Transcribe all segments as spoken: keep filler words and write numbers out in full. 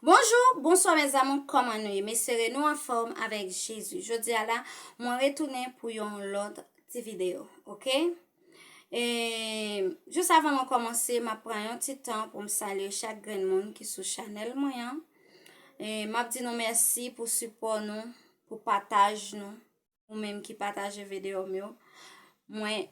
Bonjou, bonswa mes amours, kòman nou ye? M espere nou anfòm avèk Jezi. Jodi a la, mwen retounen pou yon lòt ti videyo, oke? E jis avan mwen kòmanse, m ap pran yon ti tan pou m salye chak grenn moun ki sou chanèl mwen an. E m ap di nou mèsi pou sipò nou, pou pataj nou, ou menm ki pataje videyo m yo. Mwen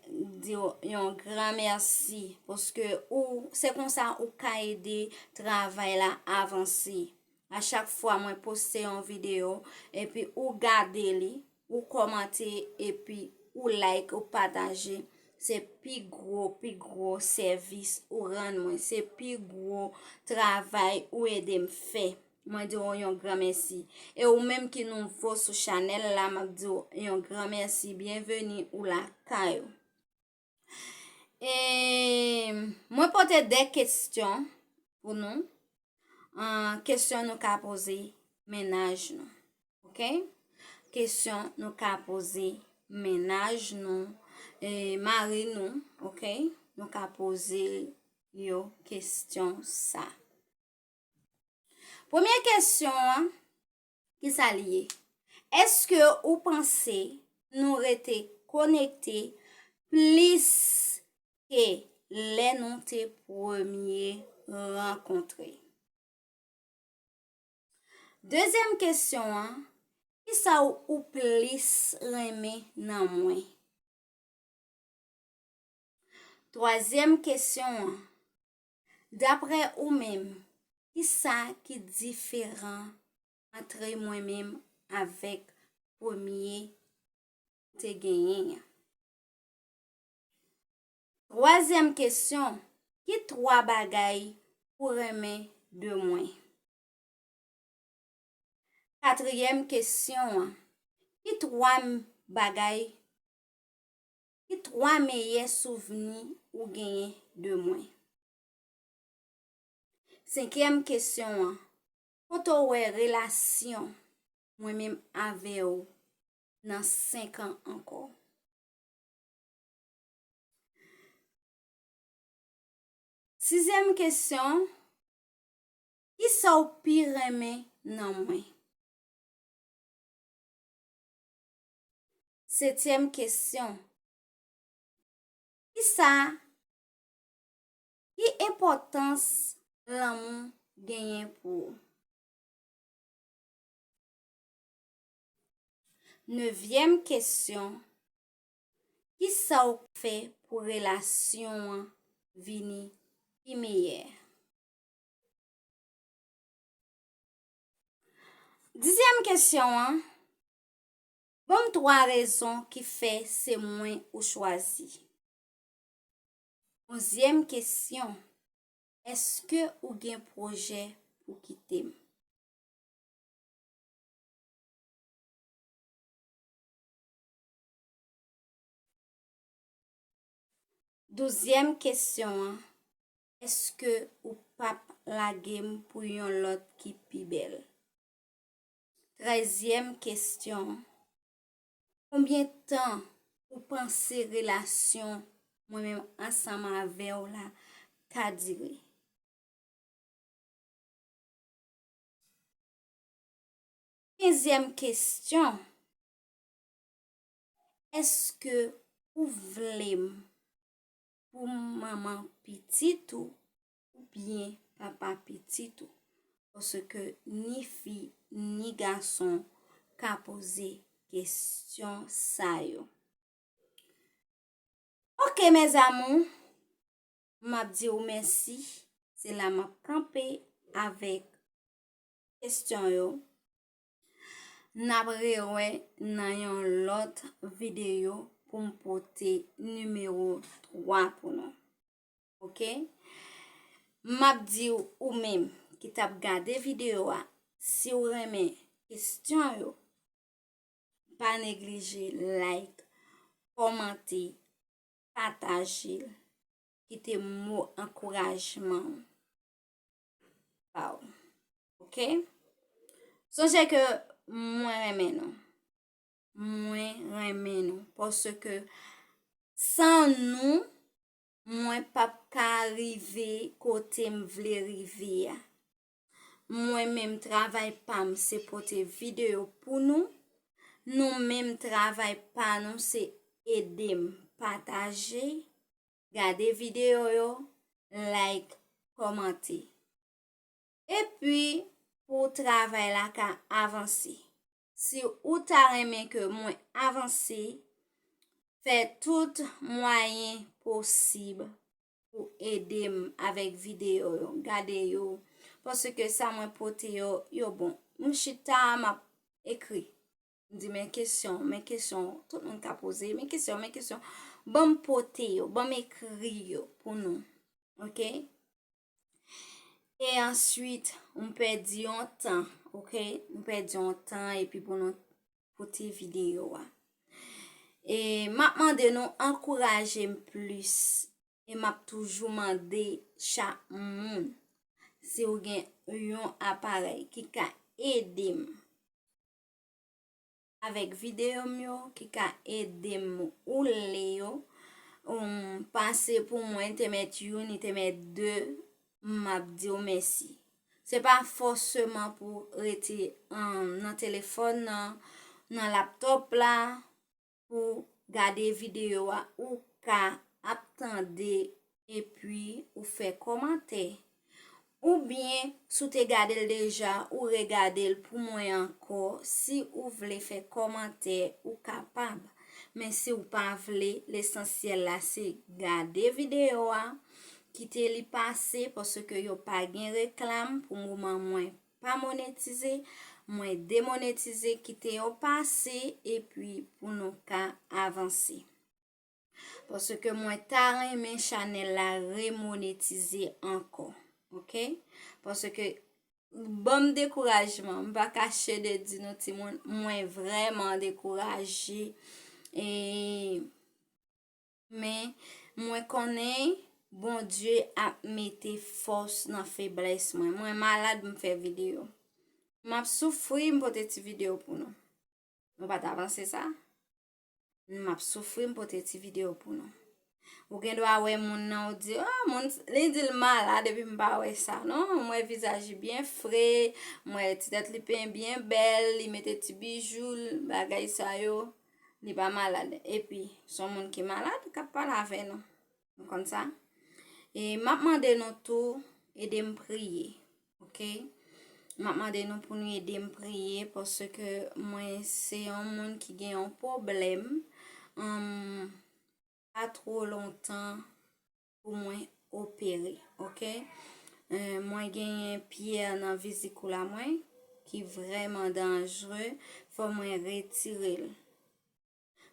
di w yon gran mèsi, paske ou, se konsa ou ka ede travay la avanse. A chak fwa mwen poste yon videyo, epi ou gade li, ou kòmante, epi ou like, ou pataje, se pi gwo, pi gwo sèvis ou rann mwen, se pi gwo travay ou ede m fè. Mwen di w yon gran mèsi. E ou menm ki nouvo sou chanèl la, m ap di w yon gran mèsi. Byenveni ou lakay ou. E mwen pote de kesyon pou nou. An, kesyon nou ka poze mennaj nou. Oke? Kesyon nou ka poze mennaj nou, e, mari nou, oke? Nou ka poze yo kesyon sa. Premye kesyon an, ki sa li ye? Èske ou panse nou rete konekte plis ke lè nou te premye rankontre? Dezyèm kesyon an, kisa ou, ou plis renmen nan mwen? Twazyèm kesyon an, daprè ou menm, kisa ki diferan ant mwen menm avèk premye ou te genyen an? Twazyèm kesyon, ki twa bagay ou renmen de mwen? Katriyèm kesyon an, ki twa m-, bagay, ki twa meyè souvni ou genyen de mwen? Senkyèm kesyon an, kote w wè relasyon mwen menm avè w nan senk an ankò? Sizyèm kesyon, kisa w pi renmen nan mwen? Setyèm kesyon, kisa, ki enpòtans lanmou genyen pou ou? Nevyèm kesyon, kisa w fè pou relasyon an vini pi meyè? Dizyèm kesyon an, ban m twa rezon ki fè se mwen ou chwazi. Onzyèm kesyon, èske ou gen pwojè pou kite m? Douzyèm kesyon an, èske ou p ap lage m pou yon lòt ki pi bèl? Trèzyèm kesyon, konbyen tan ou panse relasyon mwen menm ansanm avè w la ka dire? Kenzyèm kesyon, èske ou vle m pou manman pitit ou oubyen papa pitit ou? Paske ni fi ni gason ka poze kesyon sa yo. Oke, mes amours, m ap di w mèsi. Se la m ap kanpe avèk kesyon yo. N ap rewè nan yon lòt videyo pou m pote nimewo twa pou nou. Oke? M ap di w, ou menm ki t ap gade videyo a, si w renmen kesyon yo, pa neglije like, kòmante, pataje l, kite mo ankourajman w ba w. Oke? Sonje ke mwen renmen nou. Mwen renmen nou. Paske san nou, mwen p ap ka rive kote m vle rive a. Mwen menm, travay pa m se pote videyo pou nou. Nou menm, travay pa nou se ede m pataje, gade videyo yo, like, kòmante. Epi, pou travay la ka avanse. Si ou ta renmen ke mwen avanse, fè tout mwayen posib pou ede m avèk videyo yo, gade yo. Paske sa mwen pote yo, yo bon. M chita, m ap ekri. M di, men kesyon, men kesyon, tout moun ka poze, men kesyon, men kesyon. Ban m pote yo, ban m ekri yo pou nou. Oke? E answit, m pèdi yon tan, oke? M pèdi yon tan epi pou nou pote videyo a. E m ap mande nou ankouraje m plis. E m ap toujou mande chak moun, si w gen yon aparèy ki ka ede m avèk videyo m yo, ki ka ede m woule yo, um, pase pou mwen, te mèt youn, te mèt de, m ap di w mèsi. Se pa fòseman pou rete, um, nan telefòn nan, nan laptòp la, pou gade videyo a, ou ka ap tande epi ou fè kòmantè. Oubyen, si w te gade l deja, ou regade l pou mwen ankò. Si ou vle fè kòmantè, ou kapab. Men si w pa vle, lesansyèl la se gade videyo a, kite li pase, paske yo pa gen reklam pou moman mwen pa monetize, mwen demonetize, kite yo pase, epi pou nou ka avanse. Paske mwen ta renmen chanèl la remonetize ankò, oke? Paske ban m dekourajman, m pa kache de di nou timoun, mwen vrèman dekouraje. E, men, mwen konnen Bondye ap mete fòs nan feblès mwen. Mwen malad, m fè videyo. M ap soufri, m pote ti videyo pou nou. Nou pa t avanse sa? M ap soufri, m pote ti videyo pou nou. Ou gen dwa wè moun nan, ou di, ah, moun, li di l malad, epi m pa wè sa, non? M wè vizaj li byen fre, m wè ti tèt li penyen byen bèl, li mete ti bijou l, bagay sa yo, li pa malad. Epi, se yon moun ki malad k ap pale avè nou. Nou konn sa? E m ap mande nou tou, ede m priye, oke? M ap mande nou pou nou ede m priye, paske mwen se yon moun ki gen yon pwoblèm, um, pa twò lontan pou mwen opere, oke? Eh, mwen genyen pyè nan vizikula mwen ki vrèman danjre, fò mwen retire l.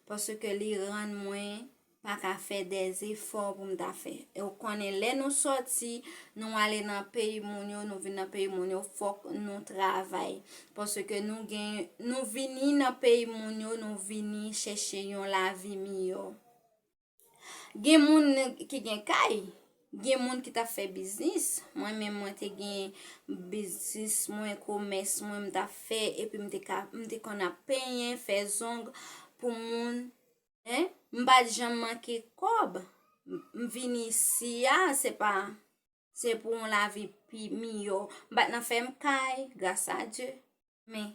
Paske li rann mwen pa ka fè dèzefò pou m ta fè. E ou konnen, lè nou sòti, nou ale nan peyi moun yo, nou vin nan peyi moun yo, fòk nou travay. Paske nou gen, nou vini nan peyi moun yo, nou vini chèche yon lavi miyò. Gen moun ki gen kay, gen moun ki t ap fè biznis. Mwen menm, mwen te gen biznis mwen, komès mwen, m t ap fè, epi m te ka, m te konn ap penyen, fè zong pou moun, en. M pa t janm manke kòb. M, m vin isi a, se pa, se pou yon lavi pi miyò. M pa t nan fè m kay, gras a Dye. Men,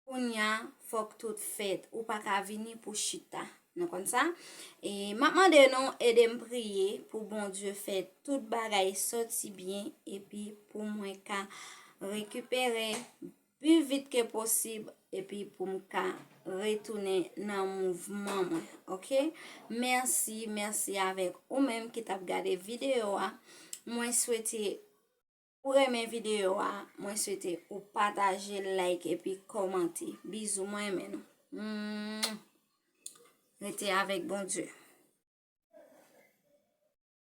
kounye a, fòk tout fèt. Ou pa ka vini pou chita. Nou konn sa? E m ap mande nou ede m priye pou Bondye fè tout bagay sòti byen epi pou mwen ka rekipere pi vit ke posib epi pou m ka retounen nan mouvman mwen, oke? Mèsi, mèsi avèk ou menm ki t ap gade videyo a. Mwen swete ou renmen videyo a, mwen swete ou pataje, like epi kòmante. Bizou, mwen renmen nou. Mwah. Rete avèk Bondye.